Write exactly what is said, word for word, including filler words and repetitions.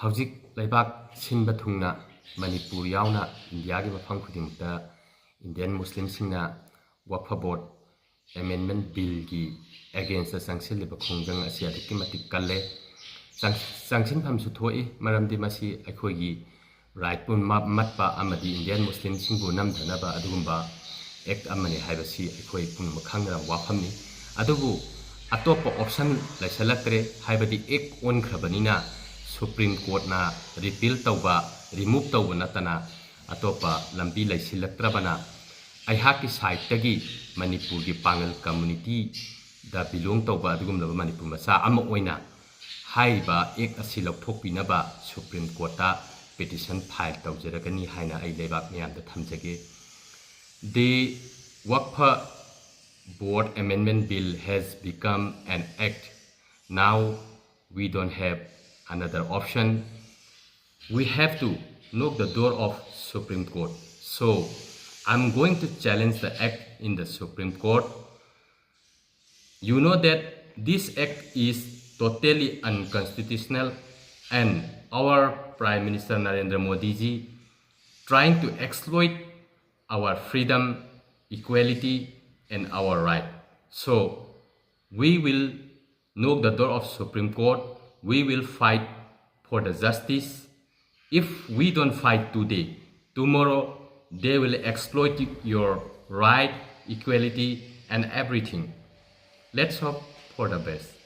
ꯍꯧꯖꯤꯛ ꯂꯩꯕꯥꯛ ꯁꯤꯟꯕ ꯊꯨꯡꯅ ꯃꯅꯤꯄꯨꯔ ꯌꯥꯎꯅ ꯏꯟꯗꯤꯌꯥꯒꯤ ꯃꯐꯝ ꯈꯨꯗꯤꯡꯃꯛꯇ ꯏꯟꯗꯤꯌꯟ ꯃꯨꯁꯂꯤꯝꯁꯤꯡꯅ ꯋꯛꯐ ꯕꯣꯔꯗ ꯑꯦꯃꯦꯟꯃꯦꯟ ꯕꯤꯜꯒꯤ ꯑꯦꯒꯦꯟꯁꯇ ꯆꯪꯁꯤꯜꯂꯤꯕ ꯈꯣꯡꯖꯪ ꯑꯁꯤ ꯑꯗꯨꯛꯀꯤ ꯃꯇꯤꯛ ꯀꯜꯂꯦ꯫ ꯆꯪ-, ꯆꯪꯁꯤꯟꯐꯝꯁꯨ ꯊꯣꯛꯏ, ꯃꯔꯝꯗꯤ ꯃꯁꯤ ꯑꯩꯈꯣꯏꯒꯤ ꯔꯥꯏꯠꯄꯨ ꯃ-, ꯃꯠꯄ ꯑꯃꯗꯤ ꯏꯟꯗꯤꯌꯟ ꯃꯨꯁꯂꯤꯝꯁꯤꯡꯕꯨ ꯅꯝꯊꯅꯕ ꯑꯗꯨꯒꯨꯝꯕ ꯑꯦꯛ ꯑꯃꯅꯤ ꯍꯥꯏꯕꯁꯤ ꯑꯩꯈꯣꯏ ꯄꯨꯝꯅꯃꯛ ꯈꯪꯅꯔꯕ ꯋꯥꯐꯝꯅꯤ꯫ ꯑꯗꯨꯕꯨ ꯑꯇꯣꯞꯄ ꯑꯣꯞꯁꯟ ꯂꯩꯁꯜꯂꯛꯇ꯭ꯔꯦ, ꯍꯥꯏꯕꯗꯤ ꯑꯦꯛ ꯑꯣꯟꯈ꯭ꯔꯕꯅꯤꯅ ꯁꯨꯄ꯭ꯔꯤꯝ ꯀꯣꯔꯠꯅ ꯔꯤꯄꯤꯜ ꯇꯧꯕ, ꯔꯤꯃꯨꯚ ꯇꯧꯕ ꯅꯠꯇꯅ ꯑꯇꯣꯞꯄ ꯂꯝꯕꯤ ꯂꯩꯁꯤꯜꯂꯛꯇ꯭ꯔꯕꯅ ꯑꯩꯍꯥꯛꯀꯤ ꯁꯥꯏꯠꯇꯒꯤ ꯃꯅꯤꯄꯨꯔꯒꯤ ꯄꯥꯉꯜ ꯀꯝꯃꯨꯅꯤꯇꯤꯗ ꯕꯤꯂꯣꯡ ꯇꯧꯕ ꯑꯗꯨꯒꯨꯝꯂꯕ ꯃꯅꯤꯄꯨꯔ ꯃꯆꯥ ꯑꯃ ꯑꯣꯏꯅ ꯍꯥꯏꯔꯤꯕ ꯑꯦꯛ ꯑꯁꯤ ꯂꯧꯊꯣꯛꯄꯤꯅꯕ ꯁꯨꯄ꯭ꯔꯤꯝ ꯀꯣꯔꯠꯇ ꯄꯤꯇꯤꯁꯟ ꯐꯥꯏꯜ ꯇꯧꯖꯔꯒꯅꯤ ꯍꯥꯏꯅ ꯑꯩ ꯂꯩꯕꯥꯛ ꯃꯤꯌꯥꯝꯗ ꯊꯝꯖꯒꯦ꯫ The Waqf Board Amendment Bill has become an act. Now we don't have another option. We have to knock the door of Supreme Court. So I'm going to challenge the act in the Supreme Court. You know that this act is totally unconstitutional, and our Prime Minister Narendra Modi ji trying to exploit our freedom, equality, and our right. So we will knock the door of Supreme Court. We will fight for the justice. If we don't fight today, tomorrow they will exploit your right, equality, and everything. Let's hope for the best.